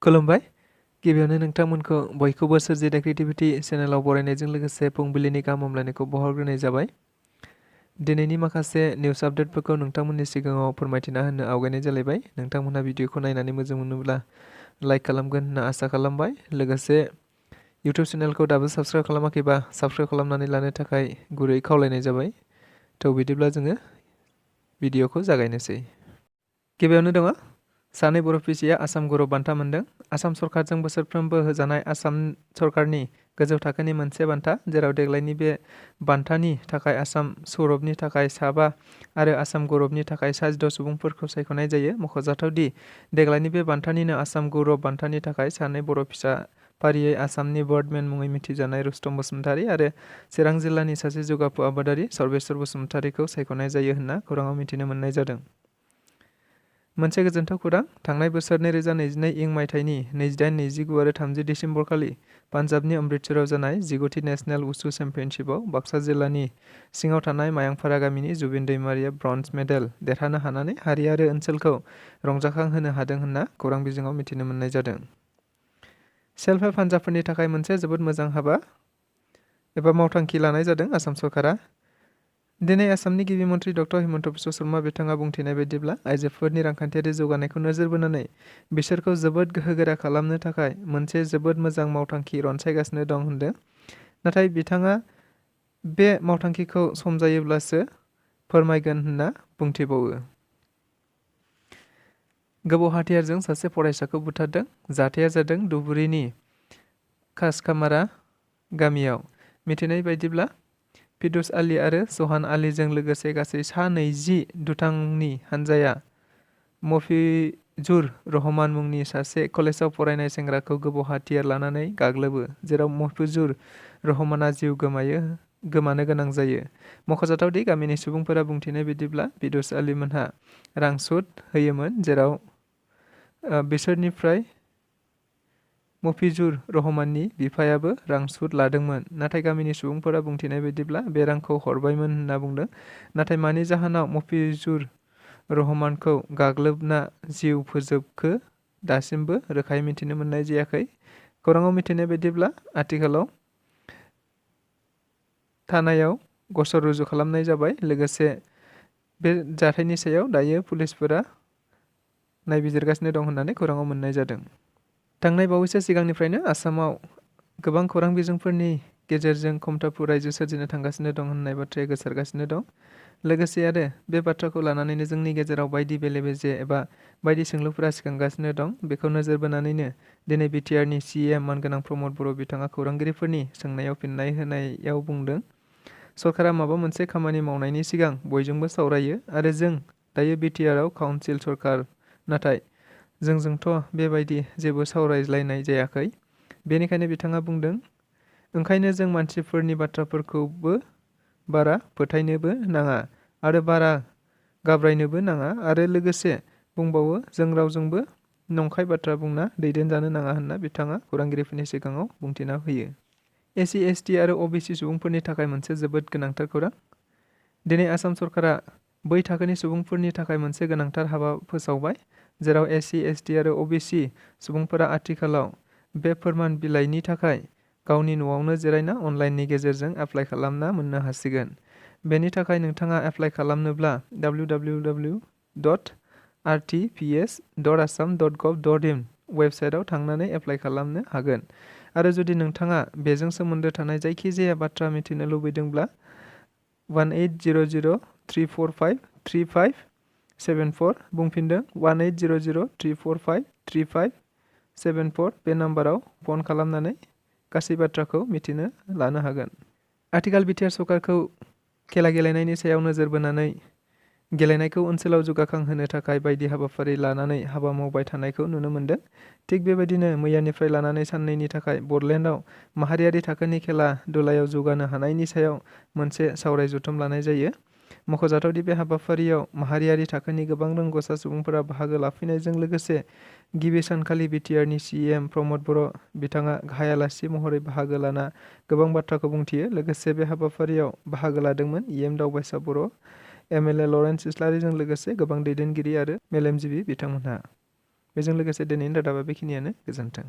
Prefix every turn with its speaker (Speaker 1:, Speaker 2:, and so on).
Speaker 1: खुलुमबाय। गिबियावनो नोंथांमोनखौ बयखौबो सोरजिनाय क्रिएटिभिटी चेनेलाव बरायनायजों लोगोसे फुंबिलिनि गाहाम हामलायनायखौ बावहरग्रोनाय जाबाय। दिनैनि माखासे निउस आपडेटफोरखौ नोंथांमोननि सिगाङाव फोरमायथिना होनो आवगायनाय जालायबाय। नोंथांमोनहा भिडिअखौ नायनानै मोजां मोनोब्ला लाइक खालामगोन होनना आसा खालामबाय। लोगोसे इउटिउब चेनेलखौ दाबो साबस्क्राइब खालामाखैबा साबस्क्राइब खालामनानै लानो थाखाय गुरै खावलायनाय जाबाय। बिदिब्ला जोङो भिडिअखौ जागायनोसै। गिबियावनो दङ सानै बर' फिसिया आसाम गौरब बान्था मोनदों। आसाम सरकारजों बोसोरफ्रोमबो होजानाय आसाम सरकारनि गोजौ थाखोनि मोनसे बान्था, जेराव देग्लायनि बे बान्थानि थाखाय आसाम सौरभनि थाखाय 7 आरो आसाम गौरबनि थाखाय 6 सुबुंफोरखौ सायख'नाय जायो। मख'जाथावदि देग्लायनि बे बान्थानिनो आसाम गौरब बान्थानि थाखाय सानै बर' फिसा फारियै आसामनि बार्डमेन मुङै मिथिजानाय रुस्तम बसुमतारी आरो चिरां जिल्लानि सासे जौगाफु आबादारि सर्वेश्वर बसुमतारीखौ सायख'नाय जायो होनना खौराङाव मिथिनो मोननाय जादों। मोनसे गोजोनथाव खौरां, थांनाय बोसोर 2022 इं मायथाइनि 28, 29 आरो 30 दिसेम्बरखालि पान्जाबनि अमृतसराव जानाय 15थि नेशनेल वुशु चेम्पियनशिपआव बाक्सा जिल्लानि सिङाव थानाय मायांफारा गामिनि जुबिन दैमारिया ब्रन्ज मेडेल देरहानो हानानै हारि आरो ओनसोलखौ रंजाखांहोनो हादों होनना खौरां बिजोङाव मिथिनो मोननाय जादों। सेल्फ हेल्प हान्जाफोरनि थाखाय मोनसे जोबोद मोजां हाबा एबा मावथांखि लानाय जादों आसाम सरकारा। दिनै आसामनि गिबि मन्त्रि डक्टर हिमन्त बिश्व शर्मा बिथाङा बुंथिनाय बायदिब्ला आइजोफोरनि रांखान्थियारि जौगानायखौ नोजोर बोनानै बिसोरखौ जोबोद गोहोगोरा खालामनो थाखाय मोनसे जोबोद मोजां मावथांखि रनसायगासिनो दं होनदों। नाथाय बिथाङा बे मावथांखिखौ सम जायोब्लासो फोरमायगोन होनना बुंथिबावो। गोबौ हाथियारजों सासे फरायसाखौ बुथारदों। जाथाया जादों धुबुरीनि खासखामारा गामियाव। मिथिनाय बायदिब्ला फिदुस आली आरो सहान आलीजों लोगोसे गासै 20 दुथांनि हानजाया मफिजुर रहमान मुंनि सासे कलेजाव फरायनाय सेंग्राखौ गोबौ हाथियार लानानै गाग्लोबो, जेराव मफिजुर रहमाना जिउ गोमानो गोनां जायो। मख'जाथावदि गामिनि सुबुंफोरा बुंथिनाय बायदिब्ला फिदुस आलीमोनहा रां सुद होयोमोन, जेराव बिसोरनिफ्राय मफिजुर रहमाननि बिफायाबो रां सुद लादोंमोन। नाथाय गामिनि सुबुंफोरा बुंथिनाय बायदिब्ला बे रांखौ हरबायमोन होनना बुंदों। नाथाय मानि जाहोनाव मफिजुर रहमानखौ गाग्लोबना जिउ फोजोबखो दासिमबो रोखायै मिथिनो मोननाय जायाखै। खौराङाव मिथिनाय बायदिब्ला आथिखालाव थानायाव गसर रुजु खालामनाय जाबाय। लोगोसे बे जाथायनि सायाव दायो पुलिसफोरा नायबिजिरगासिनो दं होननानै खौराङाव मोननाय जादों। थांनाय बावैसो सिगांनिफ्रायनो आसामाव गोबां खौरां बिजोंफोरनि गेजेरजों खमथाफु रायजो सोरजिनो थांगासिनो दं होननाय बाथ्राया गोसारगासिनो दं। लोगोसे आरो बे बाथ्राखौ लानानैनो जोंनि गेजेराव बायदि बेले-बेजे एबा बायदि सोंलुफोरा सिखांगासिनो दं। बेखौ नोजोर बोनानैनो दिनै बिटिआरनि CM मानगोनां प्रमद बर' बिथाङा खौरांगिरिफोरनि सोंनायाव फिननाय होनायाव बुंदों, सरकारा माबा मोनसे खामानि मावनायनि सिगां बयजोंबो सावरायो आरो जों दायो बिटिआरआव काउन्सिल सरकार, नाथाय जोंजोंथ' बेबायदि जेबो सावरायज्लायनाय जायाखै। बेनिखायनो बिथाङा बुंदों, ओंखायनो जों मानसिफोरनि बाथ्राफोरखौबो बारा फोथायनोबो नाङा आरो बारा गाब्रायनोबो नाङा आरो लोगोसे बुंबावो, जों रावजोंबो नंखाय बाथ्रा बुंना दैदेनजानो नाङा होनना बिथाङा खौरांगिरिफोरनि सिगाङाव बुंथिना होयो। SC, ST आरो OBC सुबुंफोरनि थाखाय मोनसे जोबोद गोनांथार खौरां। दिनै आसाम सरकारा बै थाखोनि सुबुंफोरनि थाखाय मोनसे गोनांथार हाबा फोसावबाय, जेराव SC, ST आरो OBC सुबुंफोरा आथिखालाव बे फोरमान बिलाइनि थाखाय गावनि न'आवनो जिरायना अनलाइननि गेजेरजों एप्लाइ खालामना मोननो हासिगोन। बेनि थाखाय नोंथाङा एप्लाइ खालामनोब्ला www.rtps.assam.gov.in वेबसाइटआव थांनानै एप्लाइ खालामनो हागोन। आरो जुदि नोंथाङा बेजों सोमोन्दो थानाय जायखिजाया बाथ्रा मिथिनो लुबैदोंब्ला 1800-345-3574 बुंफिनदों 1800-345-3574 बे नाम्बाराव फन खालामनानै गासै बाथ्राखौ मिथिनो लानो हागोन। आथिखाल बिटिआर सरकारखौ खेला गेलेनायनि सायाव नोजोर बोनानै गेलेनायखौ ओनसोलाव जौगाखांहोनो थाखाय बायदि हाबाफारि लानानै हाबा मावबाय थानायखौ नुनो मोन्दों। थिग बेबायदिनो मैयानिफ्राय लानानै साननैनि थाखाय बडलेण्डआव माहारियारि थाखोनि खेला दुलायाव जौगानो हानायनि सायाव मोनसे सावराय जथुम लानाय जायो। मख'जाथावदि बे हाबाफारियाव माहारियारि थाखोनि गोबां रोंग'सा सुबुंफोरा बाहागो लाफैनायजों लोगोसे गिबि सानखालि बिटिआरनि CM प्रमद बर' बिथाङा गाहाय आलासि महरै बाहागो लाना गोबां बाथ्राखौ बुंथियो। लोगोसे बे हाबाफारियाव बाहागो लादोंमोन EM दावबायसा बर', MLA लरेन्स इस्लारिजों लोगोसे गोबां दैदेनगिरि आरो मेलेमजिबि बिथांमोनहा। बेजों लोगोसे दिनैनि रादाबा बेखिनियानो। गोजोन्थों।